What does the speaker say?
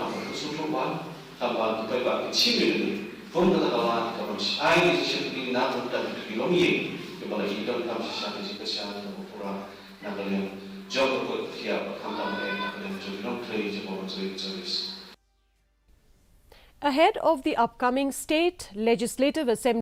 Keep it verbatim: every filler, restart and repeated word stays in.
kam ka suk long wan, kam wan tu pai ba ki chim ïa ki. Kum kata ka wan ka ban shai ki jingshakri na kum ta ki long ïa ki ba la i don kam shisha ki jingkyrshan ka ba pura na ka liang jong ka koit ka khiah ba khamtam eh na ka liang jong ki nongtrei jong ka ban trei service. Ahead of the upcoming State Legislative Assembly